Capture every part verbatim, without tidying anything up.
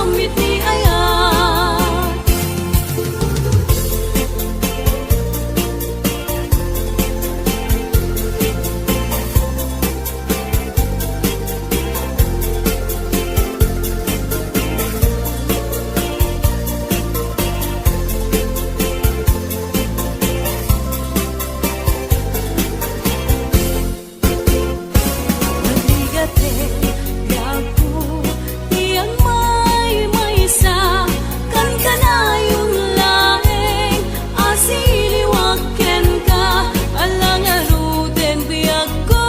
Met ni ayat. Nagligate, biagko, ti agmaymaysa, kankanayon laeng a siliwak kenka, ala ngaruden, biagko,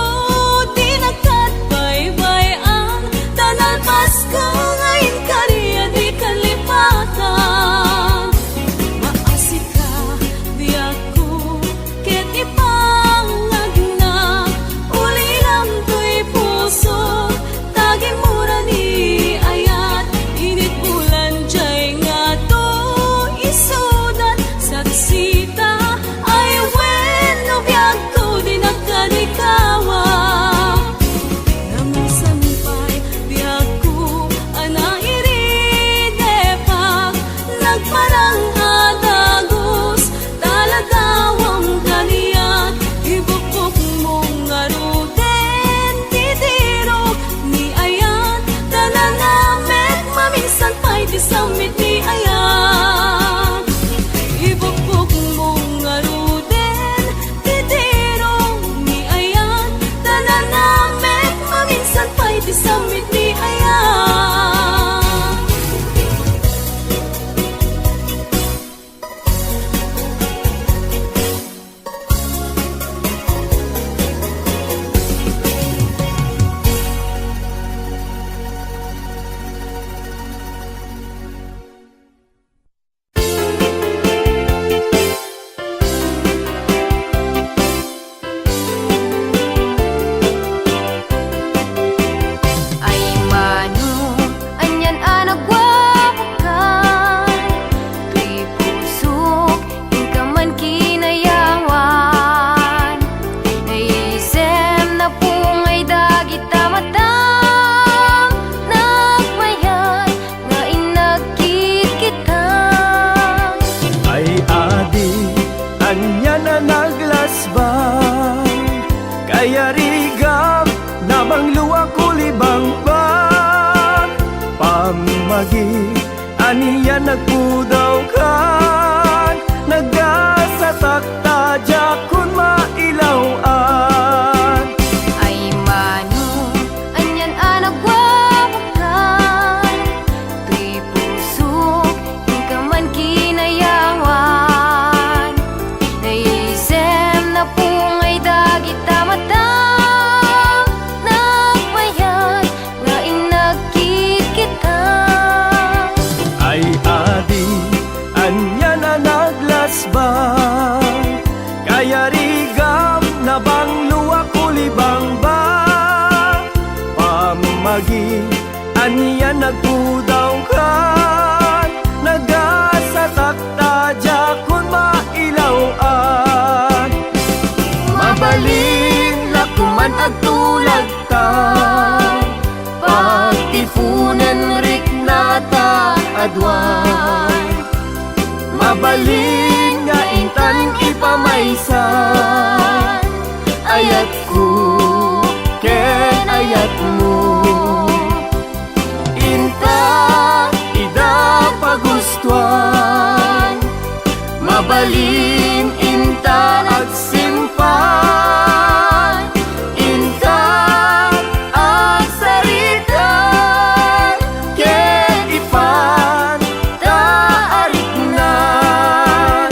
ti nagkatbaybay-an, ta nalpasko nga inkari a di kalipatan. Maasika, biagko, ket ipangagna, ulilam toy puso, ta gimmura ni ayat, init bulan jay ngato isudat, saksita, ay wenno biagko, dinak kadikawa. Naminsan pay, biagko, a nairidepak, nagparang a dagus, taladawam kaniak, ibukbukmo ngaruden ti tirok ni ayat, ta nanamek maminsan pay ti sammit ni ayat. Ibukbukmo ngaruden ti tirok ni ayat, ta nanamek maminsan pay ti sammit ni ayat. Ay mano, anian a naguapokan, toy pusok, inka man kinayawan. Naisem napungay dagita matam, nagmayat nga inagkit kita. Ay adi, anian a naglasbang, kayarigam, nabanglo a kulibangbang. Pammagi, anian nagpudawkan, nagasatak ta diakon mailaw-an. Ay mano, anian a naguapokan, toy pusok, inka man kinayawan. Naisem napungay dagita matam, nagmayat nga inagkit kita. Ay adi, anian a naglasbang, kayarigam, nabanglo a kulibangbang. Pammagi, anian nagpudawkan, nagasatak ta diakon mailaw-an. Mabalin la koman agtulagta, pagtiponen riknata a dua. Mabalin nga intan ipamaysa, ayatko ken ayatmo. Inta ida pagustuan, mabalin inta agsimpan, inta agsaritaan, ket ipanta ariknan.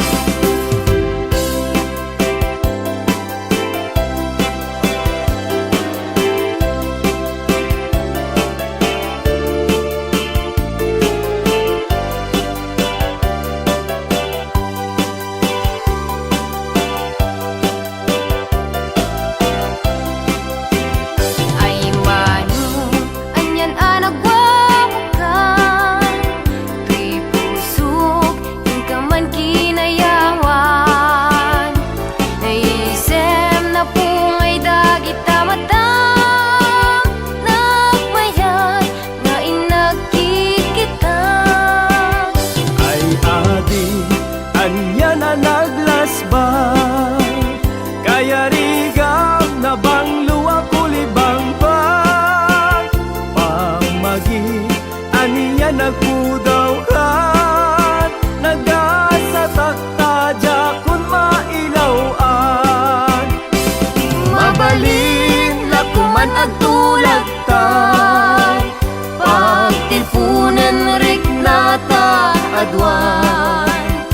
Aduan,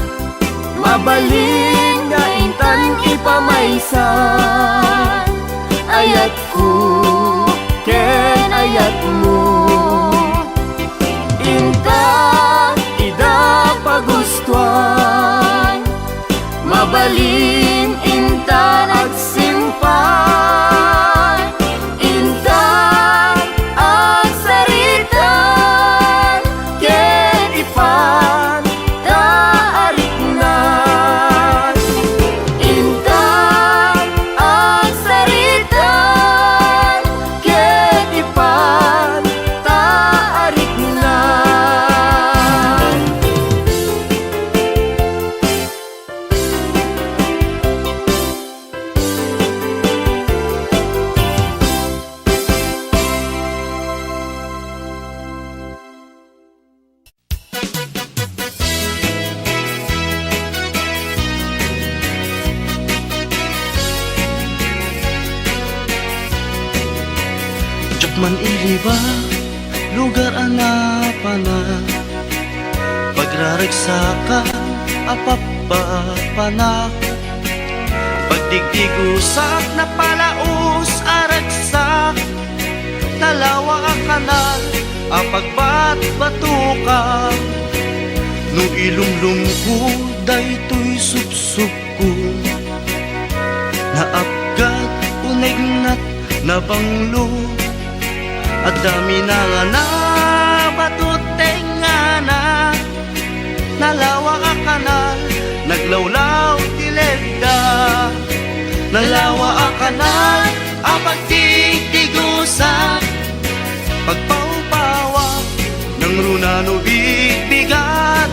mabalin nga intan ipamaysa, ayatko ken ayatmo. Intan ida pagustuan, mabalin intan agsimpay, intan agsaritan, ket ipan ta ariknan. Intan agsaritan, ket ipan ta ariknan. Diak man iliba, lugar a napanak, pagraragsakan a pappapanak, pagdigdigusak, napalaos a ragsak, nalawa a kanal a pagbatbatukan. No ilumlumko daytoy supsupko, naapgad, unegnat, nabanglo, adda minangana, bato tengngana. Nalawa a kanal, naglawlaw ti ledda. Nalawa a kanal a pagdigdigusak, pagpawpawak, nangruna no bigbigat,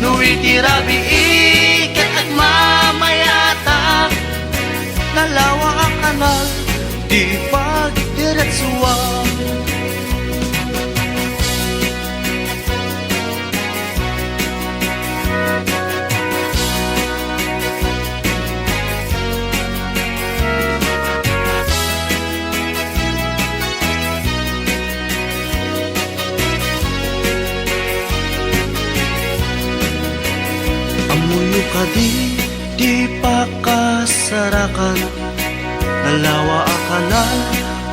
no iti rabii ket agmamayatak. Nalawa a kanal ti pagdiretsuan. Ammoyo kadi ti pakasarakan? Nalawa a kanal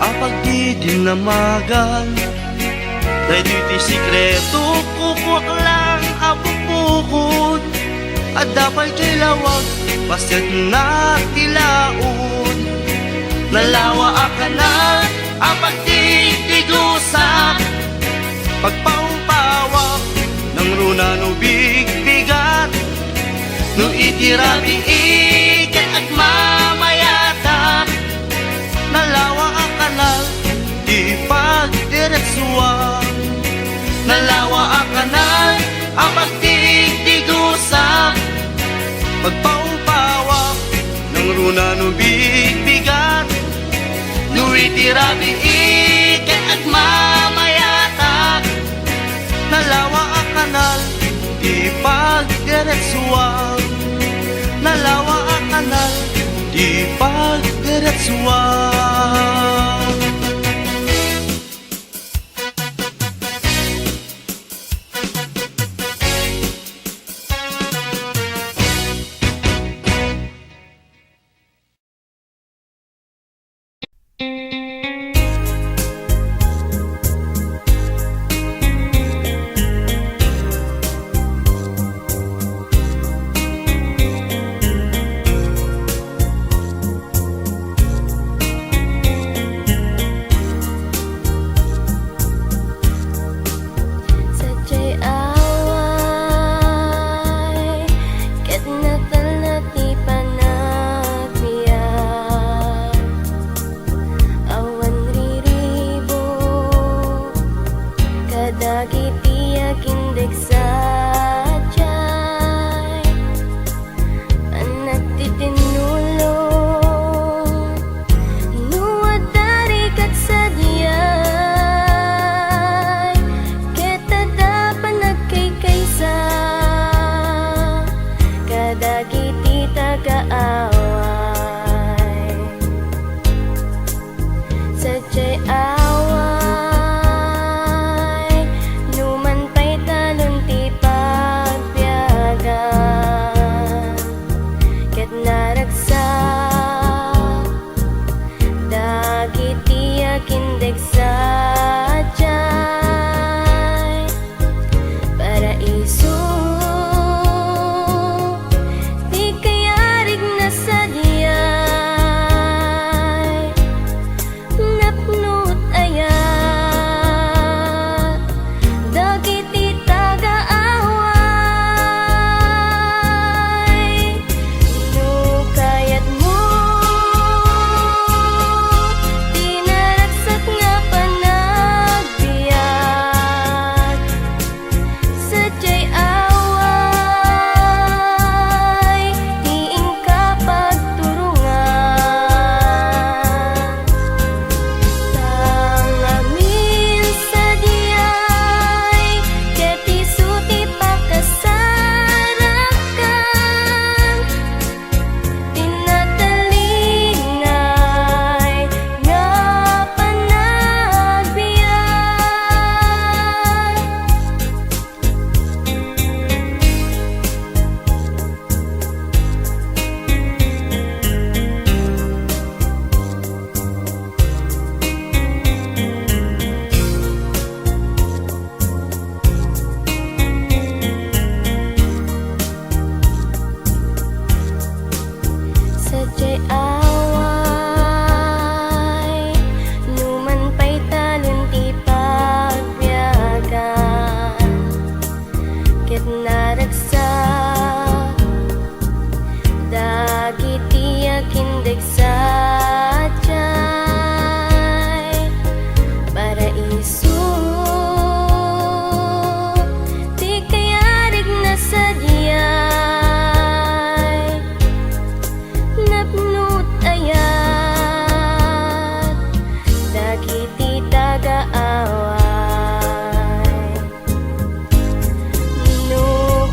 a pagdidinamagan. Daytoy ti sekreto, kukuak lang a bukbukod. Adda pay diay lawag, pasiatna ti laod. Nalawa a kanal a pagdigdigusak, pagpawpawak, nangruna no bigbigat. No iti rabii ket agmamayatak, nalawa a kanal ti pagdiretsuan. Nalawa a kanal a pagdigdigusak, pagpawpawak, nangruna no bigbigat. No iti rabii ket agmamayatak, nalawa a kanal ti pagdiretsuan. Nalawa a kanal ti pagdiretsuan. Naragsak dagiti agindeg sadiay paraiso ti kayarigna sadiay. Napno't ayat dagiti tagaaway. No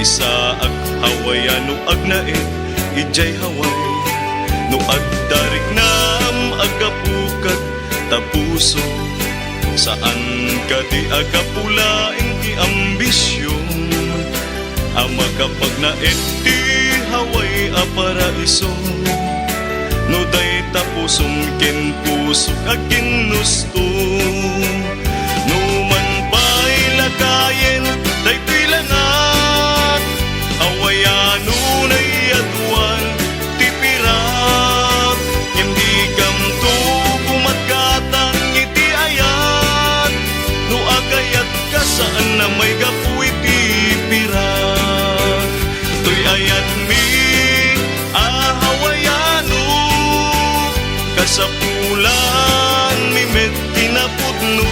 Isaak, Hawaiano, agnaed idiay Hawaii. No agdariknam, aggapu kad ta puso, saan kadi a gapu laeng ti ambision a makapagnaed ti Hawaii a paraiso. No dayta pusom ken pusok a ginnusto, no man pay lakayen daytoy langak, Hawaiano nayaduan ti pirak. Ngem dikamto gumatgatang iti ayat, no agayat ka, saan a maigapu iti pirak. Toy ayatmi a Hawaiano, kasapulanmi met ti napudno.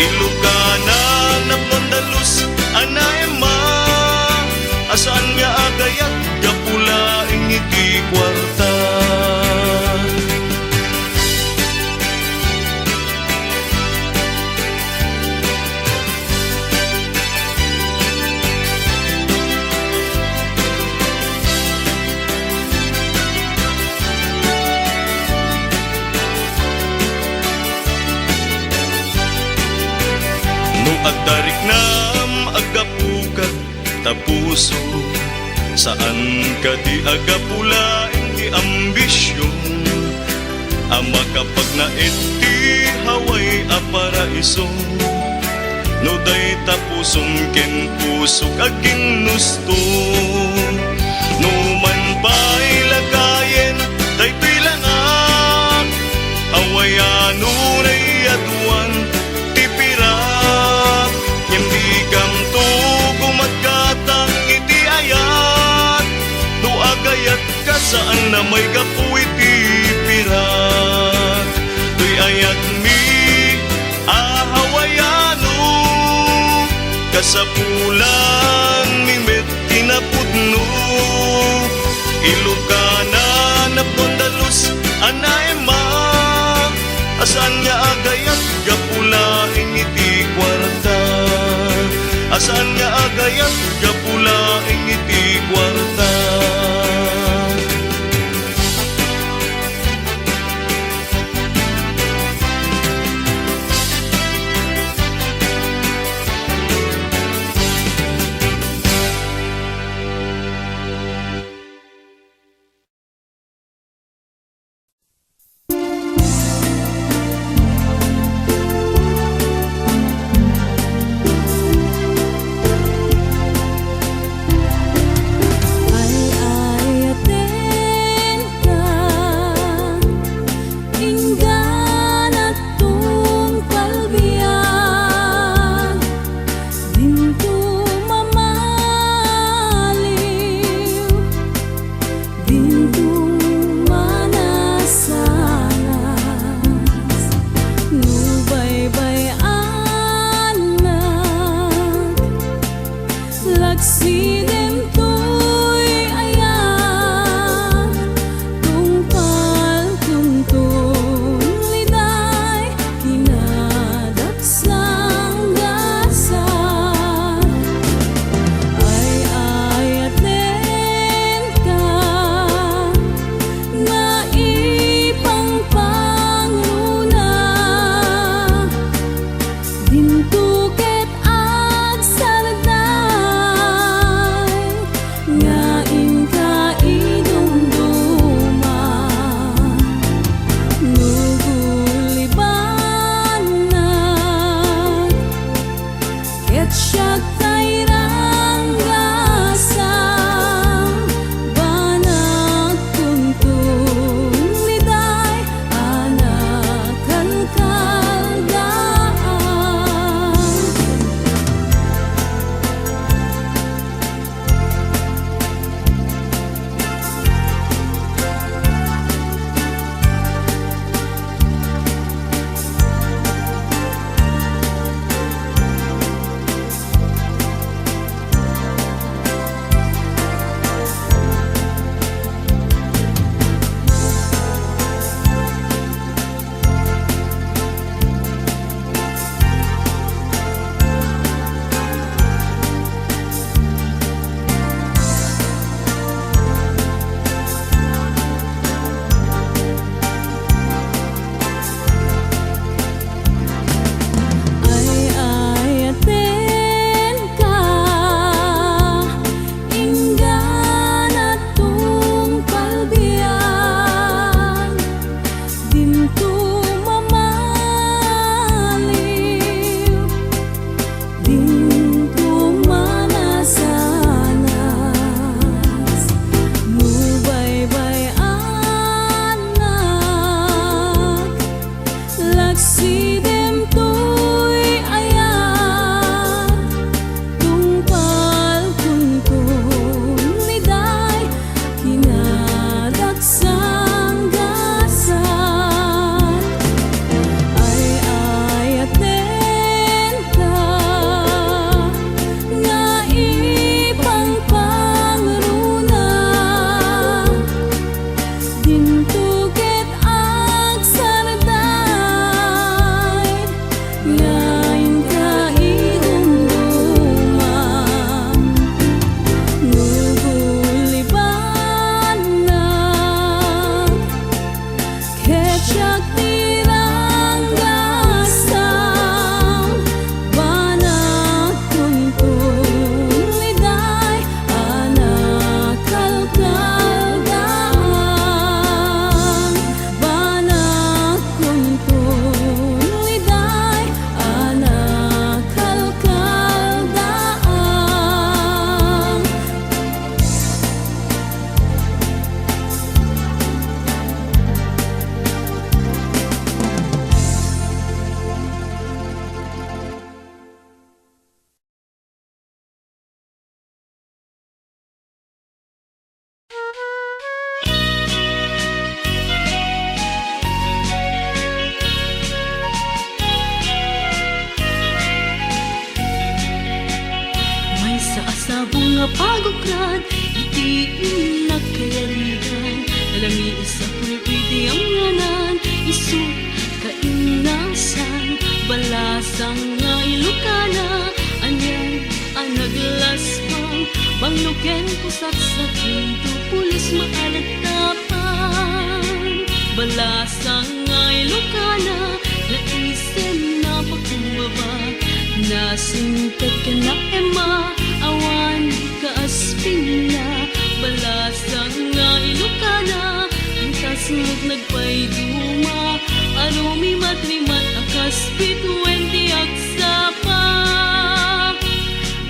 Ilokana, napno, Andalus a naemma, a saan nga agayat gapu laeng iti kuarta. No agdariknam, aggapu kad ta puso, saan kadi a gapu laeng ti ambision a makapagnaed ti Hawaii a paraiso. No dayta pusom ken pusok a ginnusto, no man pay lakayen daytoy langak, Hawaiano nayaduan ti pirak. Ngem dikamto gumatgatang iti ayat, no agayat ka, saan a maigapu iti pirak. Toy ayatmi a Hawaiano, kasapulanmi met ti napudno. Ilokana, napno, Andalus a naemma, a saan nga agayat gapu laeng iti kuarta. A saan nga agayat gapu laeng iti kuarta. Pagukran iti innak kayarigan, alami isapul iti amnganan, isu kainnasan, balasang nga Ilokana, anian a naglaspang, banglo ken pusaksak, intu pulos maalattapan. Balasang nga Ilokana, naisem, napakumbaba, nasingpet ken naemma, awan kaaspinna. Balasang nga Ilokana, intas met nagpaiduma, a rumirimat-rimat a kas bituwen ti agsapa.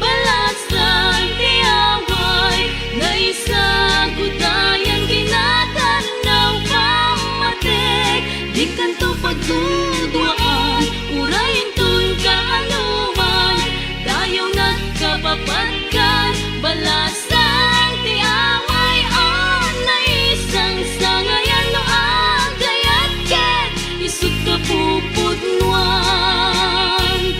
Balasang ti away, naisagutayan, kinatannaw, pammatik, dikanto pagduduaan, uray inton kaanoman, dayaw nagkapapatgan. Balasang ti away, a naisangsangayan, no agayat ket isut kapupudnuan.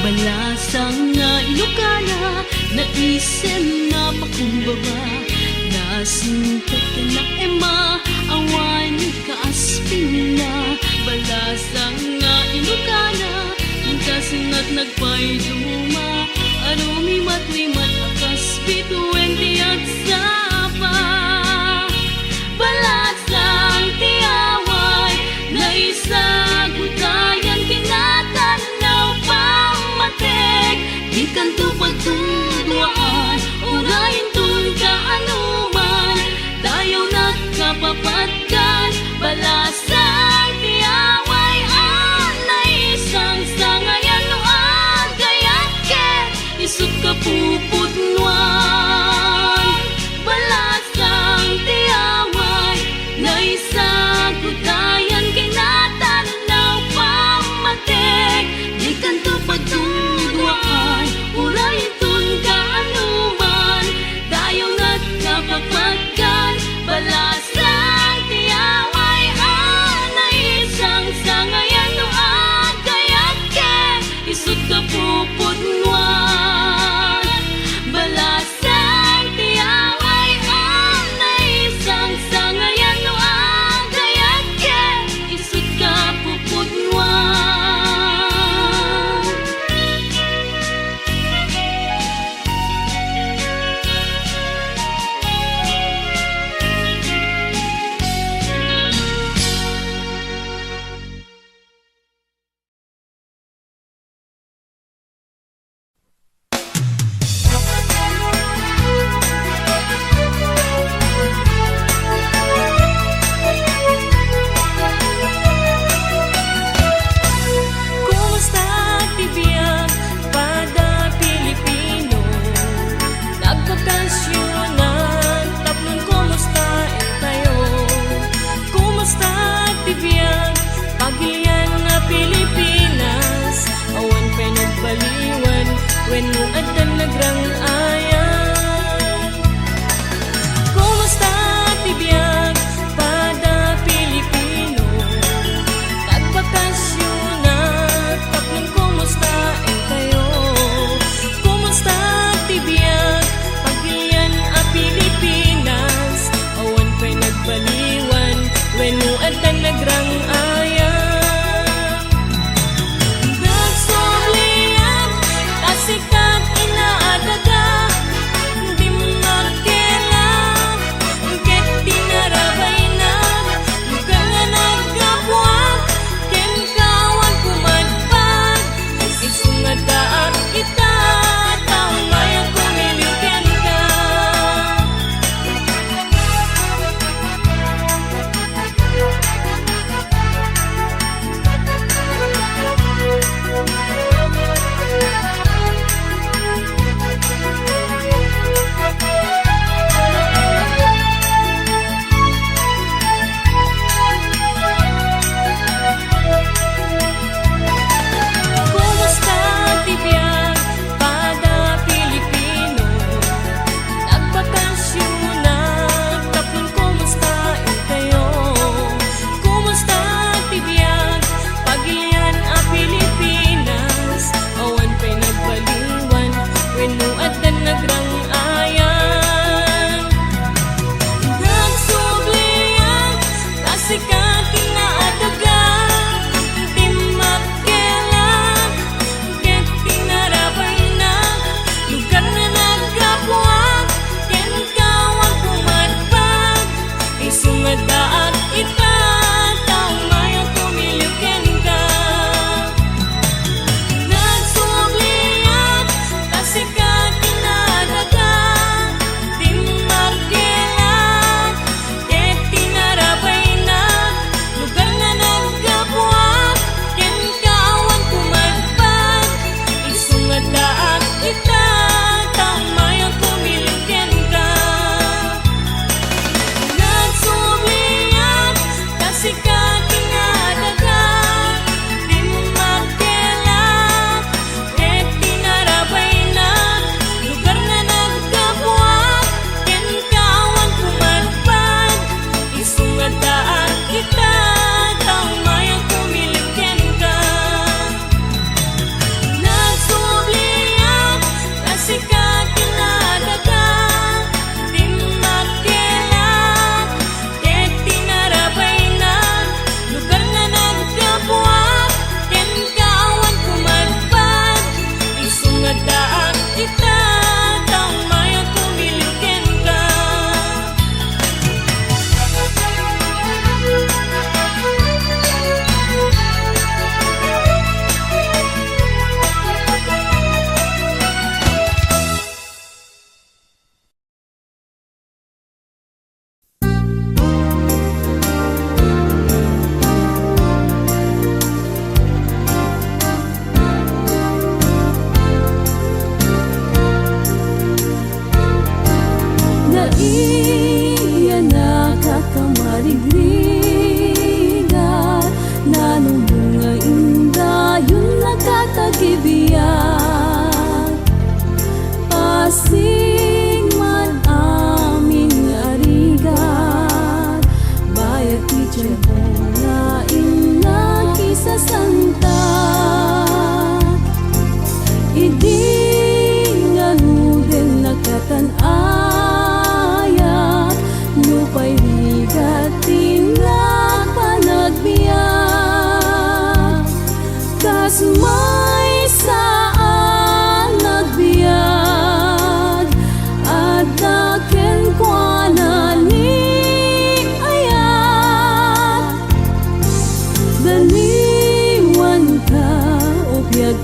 Balasang nga Ilokana, naisem, napakumbaba, nasingpet ken naemma, awan kaaspinna. Balasang nga Ilokana, inkas met nagpaiduma, a rumirimat-rimat a kas bituwen ti agsapa. Balasang ti away, naisagutayan, kinatannaw, pammatik, dikanto pagduduaan, uray inton kaanoman, dayaw nagkapapatgan. Balasang ti away, a naisangsangayan, no agayat ket isut kapupudnuan.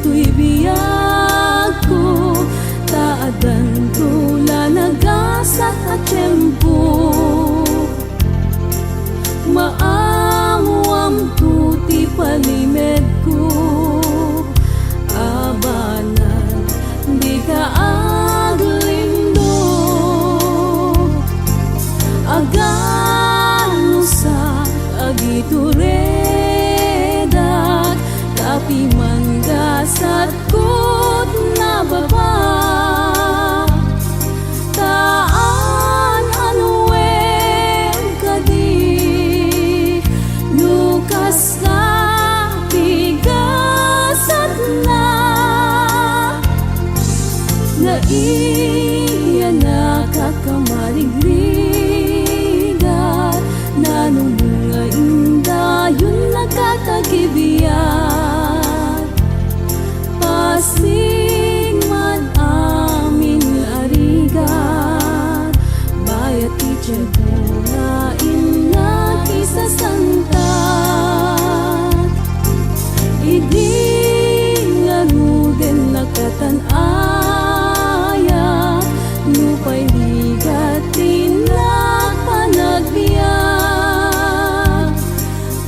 Toy biagko, ta addanto la nagasat a tiempo. Maammoamto ti palimedko, a banag, dika aglindog. Aganusak, agituredak, ta piman gasatko ti nababa. Ta an-anuem kadi no kasta ti gasatna. Naiyanakak a marigrigat, nanumngain dayon nakakagibiat. Pasig man amin a rigat, bayat ti tiempo nga innak isasantak. Idi ngaruden nakatan-ayak, nupay rigat ti innak panagbiag.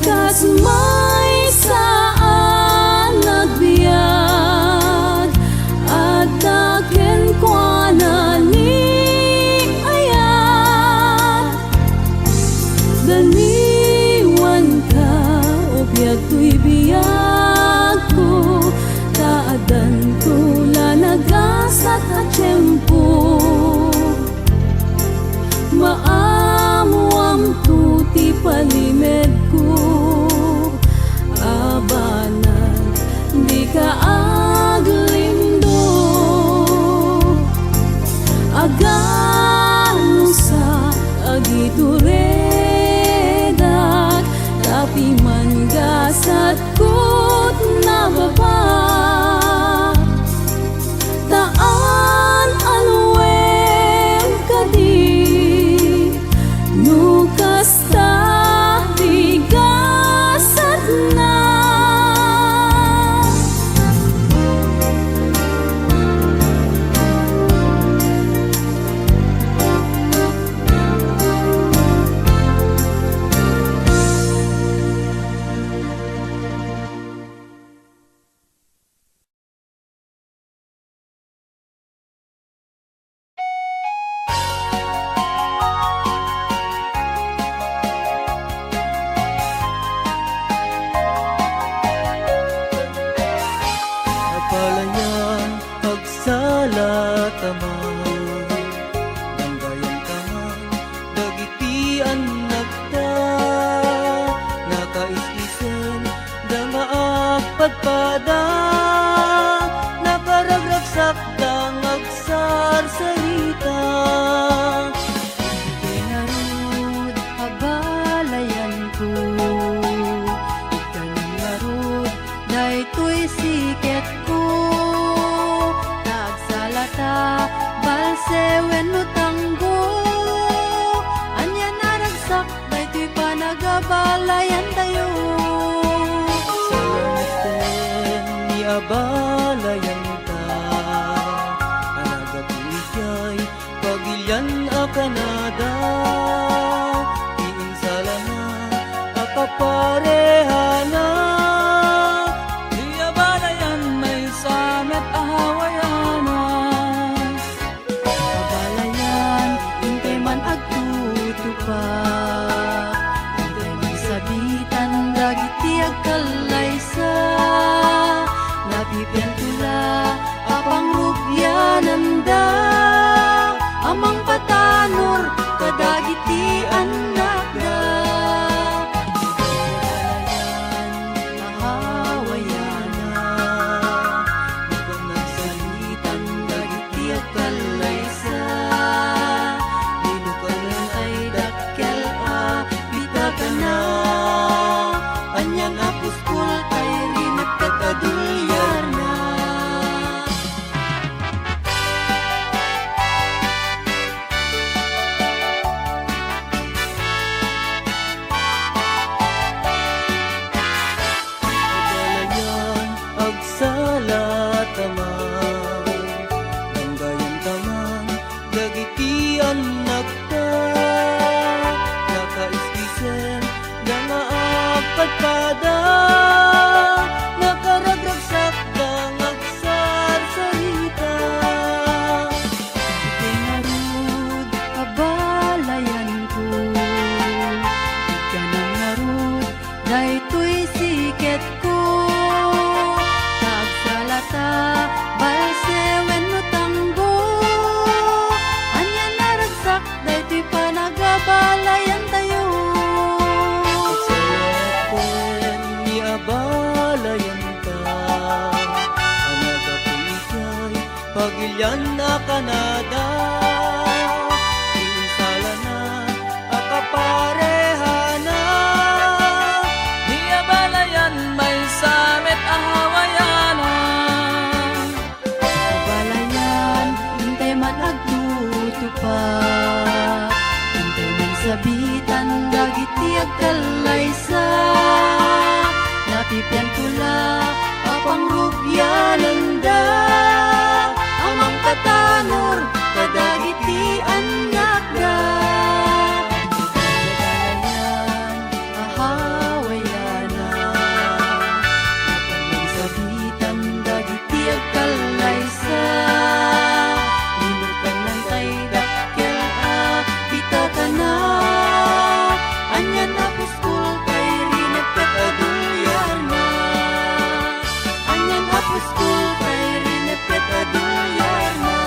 Kas maysa a nagbiag, adda kenkuana ni ayat. Daniwanka, o biag, toy biagko, ta addanto la nagasat a tiempo. Maammoamto ti palimedko, a banag, dika aglindog. Aganusak, agituredak, ta piman gasatko ti nababa. Ta an-anuem kadi no kasta ti gasatna. Abalayan, agsala ta man, danggayan ta man dagiti annakta. Nakaisisen da nga agpadpada, nakaragragsakda nga agsarsarita. Iti ngarud, abalayanko, iti ngarud, daytoy siketko. Ta agsalata, balse wenno tanggo, ania a naragsak daytoy panagabalayantayo. Salamat ken ni abalayanta, a naggapu idiay pagilian a Canada. Ti insalana a kaparehana, ti abalayan maysa met a Hawaiana. Abalayan, intay man agtutupak, intay man sabitan dagiti agkallaysa. Napipianto la a pangrugiananda a mangpatanor kadagiti annakda. Abalayan, Hawaiana, no kua nagsabitan dagiti agkallaysa, dino kua nagay dakkel a pitakana, ania a puskol tay rimet ket aduliarna. Agilian a kanada, ti insalana a kaparehana, ni abalayan maysa met a Hawaiana. Abalayan, intay man agtutupa, intay man sabitan dagiti agkallaysa. Napipianto la a pangrugiananda a mangpatanor kadagiti annakda. Kadalayan a Hawaiana, napagsabitan dagiti agkallaysa. Linutan lang tay dakkel a bitatana. Anian a puskol tay rinepet a duliarna. Anian a puskol tay rinepet a duliarna.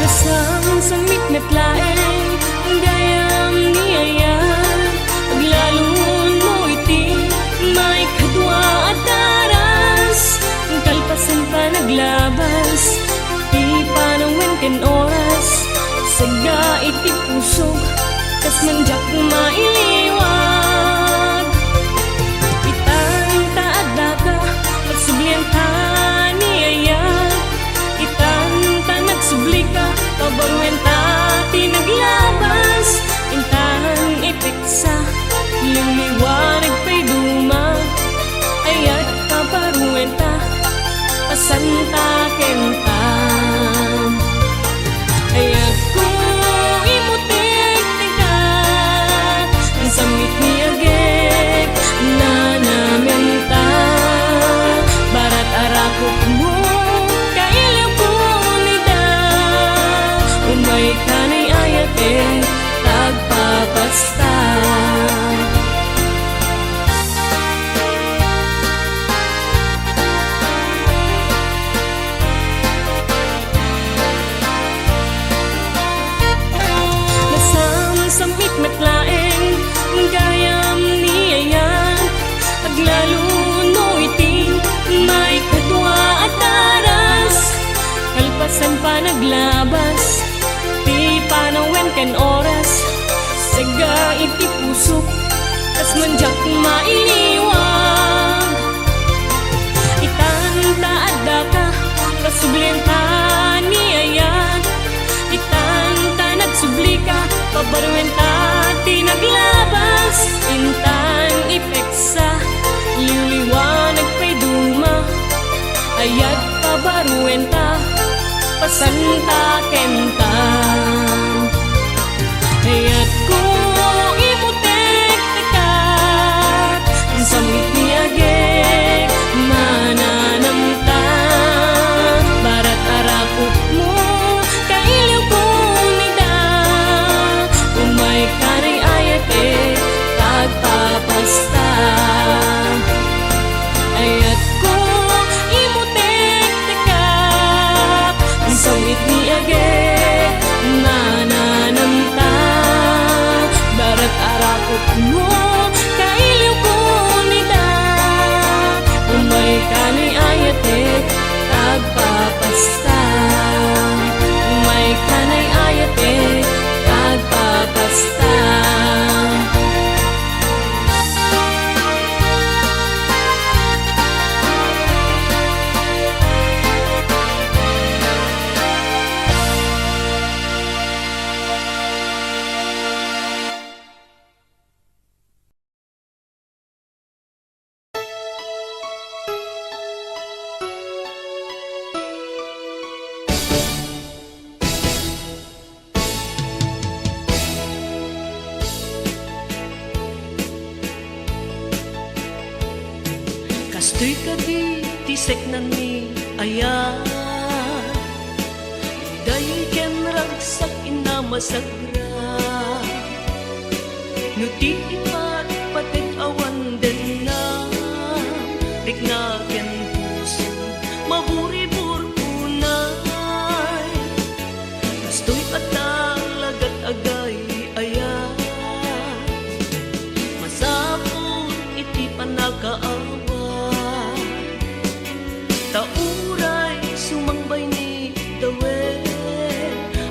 Nasamsamit met laeng gayam ni ayat, aglalon mo iti maikadua a daras, kalpasan panaglabas ti panawen ken oras, sagga iti pusok, kas man diak mailiwag. Itan ta addaka, pagsublian ta ni ayat, itan ta nagsublika, pabaruen ta ti naglabas, intan ipeksa, liwliwanag pay duma, ayat pabaruen ta, pasan ta ken ta. Ayatko, imutek ti kat, samit ni agek, nanamenta. Barat a rakupmo, kailiwko ni da. Umayka ni ayatek, agpapasta. Nasamsamit met laeng gayam ni ayat, aglalon mo iti maikadua a daras, kalpasan panaglabas ti panawen ken oras, sagga iti pusok, kas man diak mailiwag. Itan ta addaka, pasublian ta ni ayat. Itan ta nagsublika, pabaruen ta ti naglabas. Intan ipeksa, liwliwanag pay duma. Ayat pabaruen ta, pasan ta ken ta. Ayatko, imutek ti kat, samit ni agek, mananamta. Barat a rakupmo, kailiwko ni da. Umayka ni ayatek, agpapasta. Ayatko, imutek ti kat, samit ni agek, mananamta. Barat a rakupmo, kailiwko ni da. Umayka ni ayatek, agpapasta. Umayka ni ayatek, agpapasta. Kastoy kadi ti seknan ni ayat, Sagra, no ti ipatpateg awan dennam, rikna ken puso, maburibur unay. Kastoy a talagat agay-ayat, masapul iti pannakaawat. Ta uray sumangbay ni Dawed,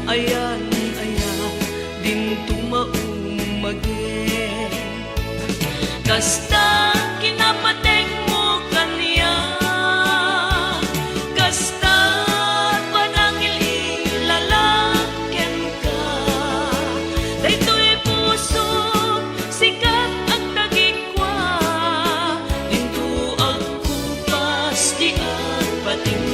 ayan, ayan, dinto maumagen. Kasta kinapateg mo kaniak, kasta panangil ilalak kenka. Daytoy puso, sikat agtagikua, dinto agkupas ti agpatingga.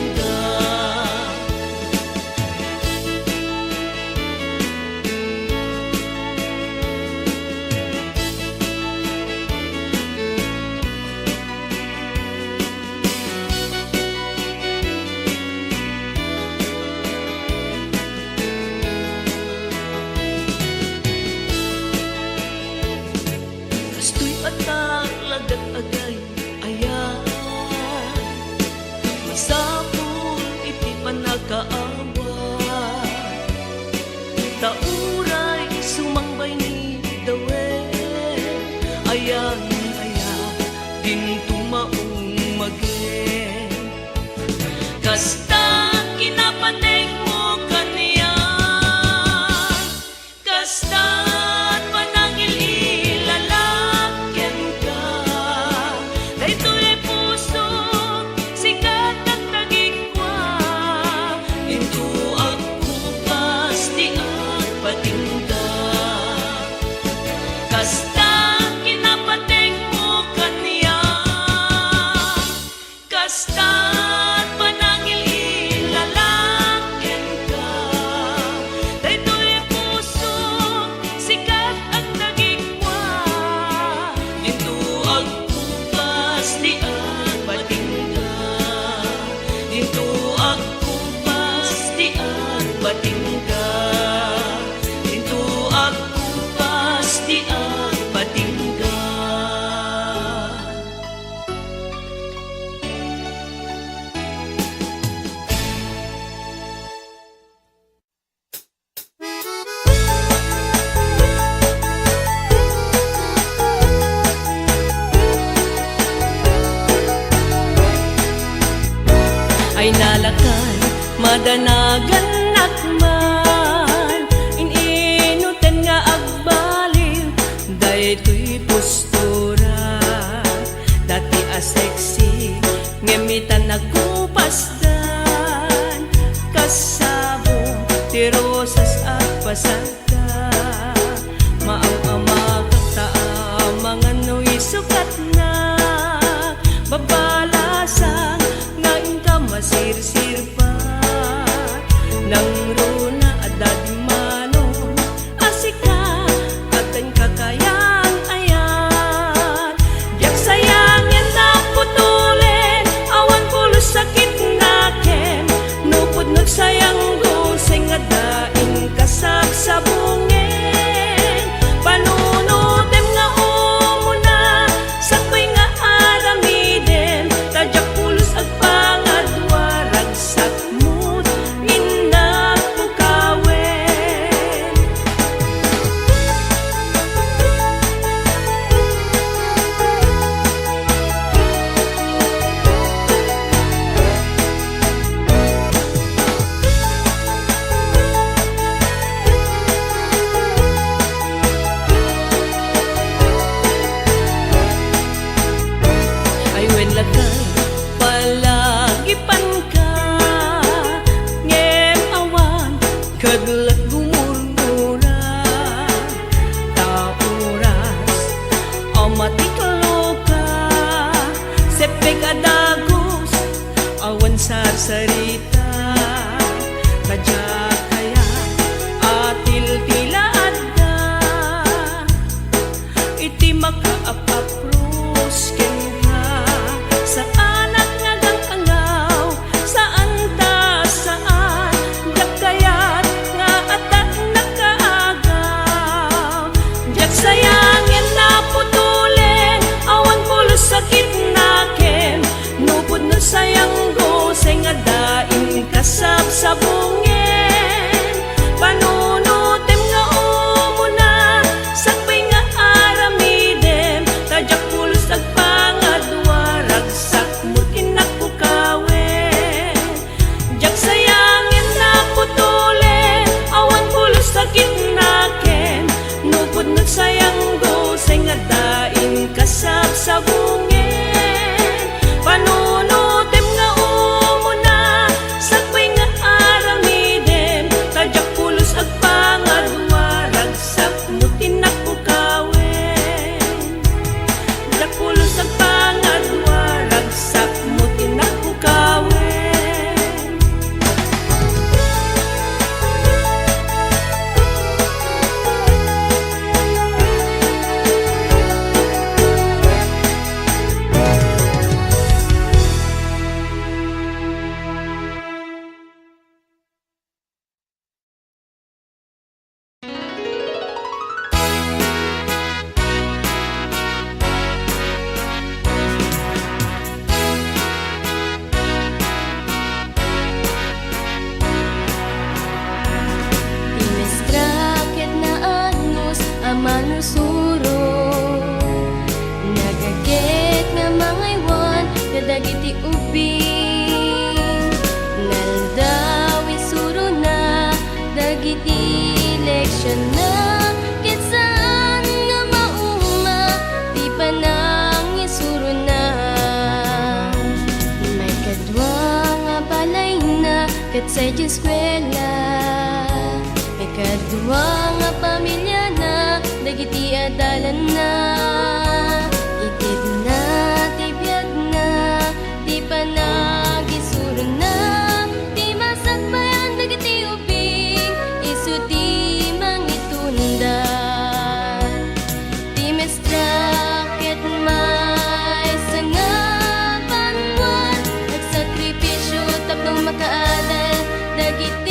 Kastoy a talagat agay-ayat, masapul iti pannakaawat. Ta uray sumangbay ni Dawed, ayan, ayan, dinto maumagen. Kasta kinapateg mo kaniak, kasta panangil ilalak kenka. Daytoy puso, sikat agtagikua, dinto agkupas ti agpatingga. Kasta kinapateg mo kaniak, kasta panangil ilalak kenka. Daytoy puso, sikat agtagikua, dinto agkupas ti agpatingga. Dinto agkupas ti agpatingga. Dinto agkupas ti agpatingga. Ay nalakay, madanagannak man, in-inutan nga agbaliw, daytoy postura, dati a sexy, ngem ita nagkupasdan, kasabong ti rosas a pasagda. Maam-amakak ta amangan no isukatnak, babalasan nga inka masirsirpat. Nangruna a dagmanon a sika, addan kakayan-ayat. Diak sayang yat a putolen, awan pulos a kitnakem. No pudno ti sayangko, saan nga adda inka sabsabungen. Panunotem nga umuna, sakbay nga aramidem, ta diak pulos agpangadua, ragsak met innak pukawen. Ay wen lakay, palagipanka, ngem awan kadlak gumurmura. Ta oras a matikloka, seppek a dagus, awan sarsarita. Ta diak kayat a tiltila adda iti makaap-apros kenka. Saanak nga agang-angaw, saan ta saan, diak kayat nga sabongen. Panunotem nga umuna, sakbay nga aramidem, ta diak pulos agpangadua, ragsakmo ti innak pukawen. Diak sayangen a putolen, awan pulos a kidnaken, no pudno sayangko, say nga adda inkasabsabongen. Panunotem nga umuna, sakbay nga aramidem, ta diak pulos agpangadua, ragsakmo ti innak pukawen. Diak pulos agpangadua, ragsakmo ti innak pukawen. Ti maestra ket naanus a manusuro, nagagek nga mangaywan kadagiti ubbing. Naldaw isurona dagiti leksionna, ket saan nga mauma ti panangisurona. Maikadua nga balayna ket sadiay eskuela. Maikadua nga pamiliana dagiti adalanna. Itedna ti biagna, ti panagisurona, ti masakbayan dagiti ubbing, isu ti mangitunda. Ti maestra ket maysa nga bannoan, nagsakripisio tapno makaadal dagiti